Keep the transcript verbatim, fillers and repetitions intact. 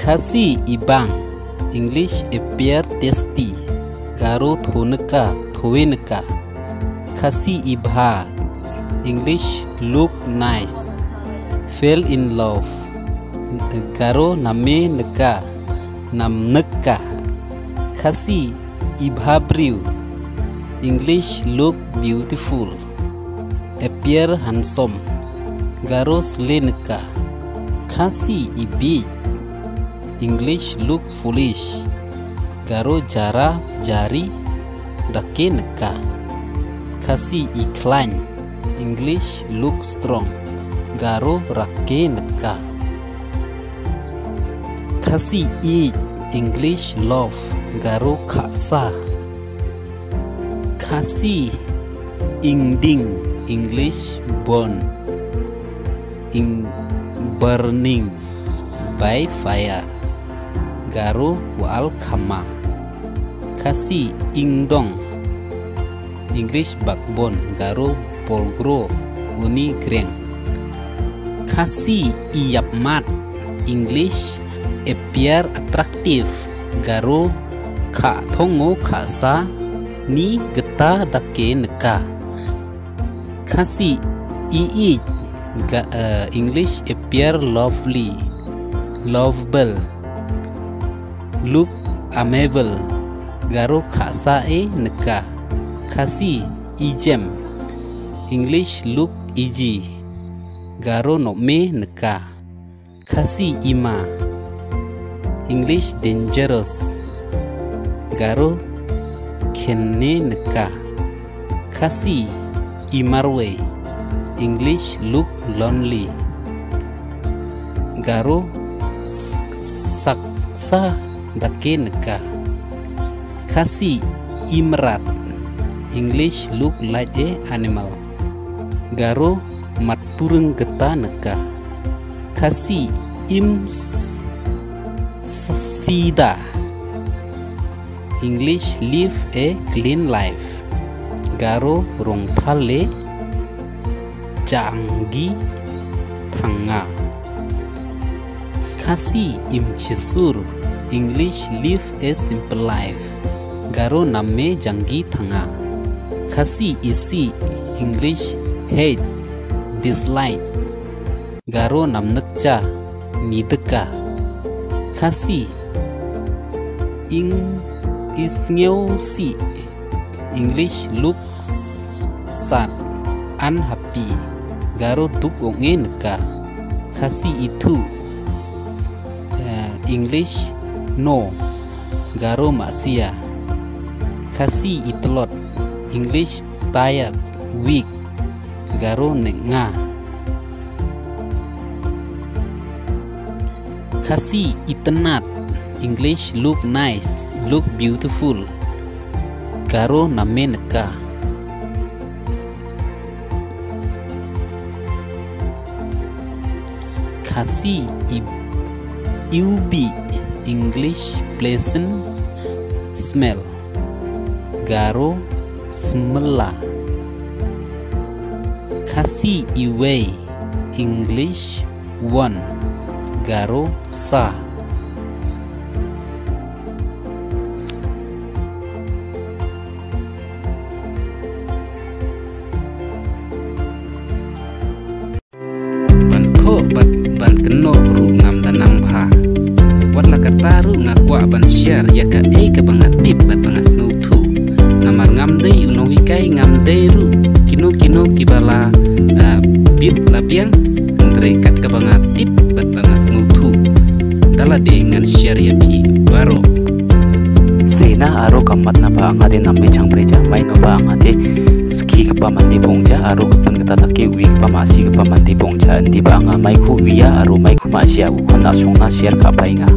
Khasi ibang, English appear tasty, Garo thoneka, thoeneka. Khasi ibha, English look nice, fell in love, Garo nameneka, namneka. Khasi ibhabriew, English look beautiful, appear handsome, Garo sleneka. Khasi ibiej, English look foolish, Garo jara jari dakeneka. Khasi ikhlain, English look strong, Garo rakeneka. Khasi ieit, English love, Garo khasa. Khasi ingding, English burn, ing burning by fire, Garo wa-al khama. Khasi ingdong, English backbone, Garo bolgro uni greng. Khasi iyapmat, English appear attractive, Garo kha thongo khasa ni geta dakeneka. Khasi ieit, Ga- eh, English appear lovely, lovable, look amiable, Garo khasa eneka. Khasi ijem, English look easy, Garo nopmeneka. Khasi ima, English dangerous, Garo khenneneka. Khasi imarwei, English look lonely, Garo s- saksa dakeneka. Khasi imrat, English look like a animal, Garo matpureng getaneka. Khasi im s- s- sida, English live a clean life, Garo rongthale janggi thanga. Khasi imchisur, English live a simple life, Garo namme janggi thanga. Khasi isi, English hate, dislike, Garo namnekcha nideka. Khasi ing isngewsi, English look sad, unhappy, Garo duk ongeneka. Khasi ithu, eh, English no, Garo masia. Khasi itlot, English tired, weak, Garo nenga. Khasi itynnad, English look nice, look beautiful, Garo nameneka. Khasi i- iwbih, English pleasant smell, Garo smella. Khasi iwei, English one, Garo sa. Ban thoh bad ban kynnoh ruh ngam da nang bha. Wat la katta ruh nga kwah ban share ïa kaei kaba nga tip bad ba nga sngewthuh. Namar ngam dei u nonghikai, ngam dei ruh kino kino kiba la, ah, bit la biang, hynrei kat kaba nga tip bad ba nga sngewthuh, da lade ngan share ïa phi baroh. Sena aro ka mat na ba nga dei nam me chang preja, mai no ba nga dei ski kpa mandi bongja, aro ka pun kata take wi kpa masi kpa mandi bongja, andi ba nga mai khu wi ya, aro mai khu masi aku khon na song na share ka pai nga.